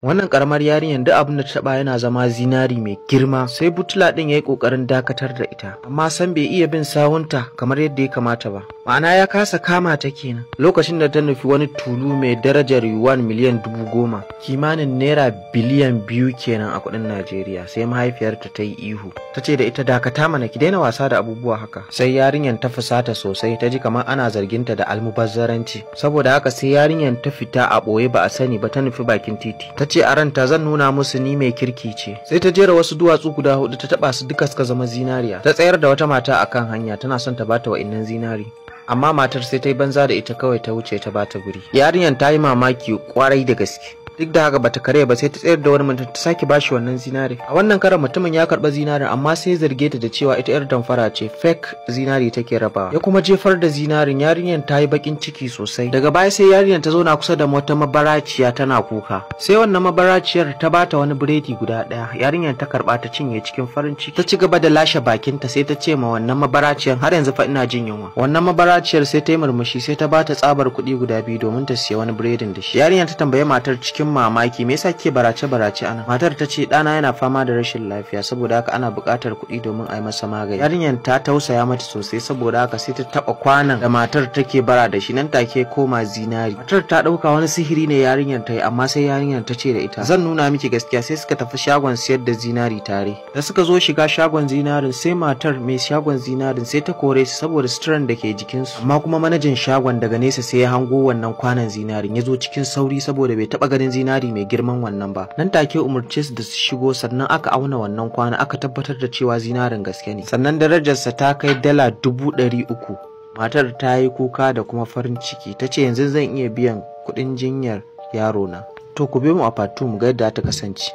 Wannan karamar yarinyar duk abin da ta taba yana zama zinari mai girma. Sai butula din yayi kokarin dakatar da ita, amma san bai iya bin sawunta kamar yadda ya kamata ba. Ma'ana ya kasa kama ta kenan. Lokacin da ta nufi wani tulu mai darajar yuan 10,000,000, kimanin naira 2 biliyan kenan a kuɗin Najeriya, sai mahaifiyarta ta yi ihu. Ta ce da ita, "Dakata mana, ki daina wasa da abubuwa haka." Sai yarinyar ta fusata sosai, ta ji kamar ana zarginta da almubazzaranci. Saboda haka sai yarinyar ta fita a ɓoye ba a sani ba, ta nufi bakin titi. Ta ce a ranta, "Zan nuna musu ni mai kirki ce." Sai ta jera wasu duwatsu guda hudu, ta taba su duka suka zama zinariya. Ta tsayar da wata mata akan hanya, tana son ta bata wa'innan zinari, amma matar sai ta yi banza da ita, kawai ta wuce ta bata guri. Yarinyar ta yi mamaki kwarai da gaske. Duk da haka bata kare ba, sai ta tsayar da wani mutum, ta sake bashi wannan zinare. A wannan karan mutumin ya karba zinarin, amma sai zarge ta da cewa ita yar damfara ce, fake zinari take rabawa, ya kuma jefar da zinarin. Yarinyar ta yi bakin ciki sosai. Daga baya sai yarinyar ta zauna kusa da wata mabaraciya tana kuka. Sai wannan mabaraciyar ta bata wani biredi guda daya. Yarinyar ta karba ta cinye cikin farin ciki, ta ci gaba da lashe bakinta. Sai ta ce ma wannan mabaraciyar, "Har yanzu fa ina jin yunwa." Wannan mabaraciyar sai ta yi murmushi, sai ta bata tsabar kuɗi guda biyu domin ta siya wani biredin da shi. Yarinyar ta tambaye matar cikin mamaki, "Me yasa kike barace barace ana?" Matar ta ce, "Ɗana yana fama da rashin lafiya, saboda haka ana buƙatar kuɗi domin a yi masa magani." Yarinyar ta tausaya mata sosai, saboda haka sai ta taɓa kwanan da matar take bara da shi, nan take koma zinari. Matar ta ɗauka wani sihiri ne yarinyar ta yi, amma sai yarinyar ta ce da ita, "Zan nuna miki gaskiya." Sai suka tafi shagon siyar da zinari tare. Da suka zo shiga shagon zinarin, sai matar mai shagon zinarin sai ta kore su saboda suturan da ke jikinsu. Amma kuma manajan shagon daga nesa sai ya hango wannan kwanan zinarin, ya zo cikin sauri saboda bai taɓa ganin zinari mai girman wannan ba. Nan take umarce su da su shigo. Sannan aka auna wannan kwana, aka tabbatar da cewa zinarin gaske ne, sannan darajarsa ta kai $300,000. Matar ta yi kuka da kuma farin ciki, ta ce, "Yanzu zan iya biyan kuɗin jinyar yaro na." To, ku bi mu a part 2 mu ga yadda ta kasance.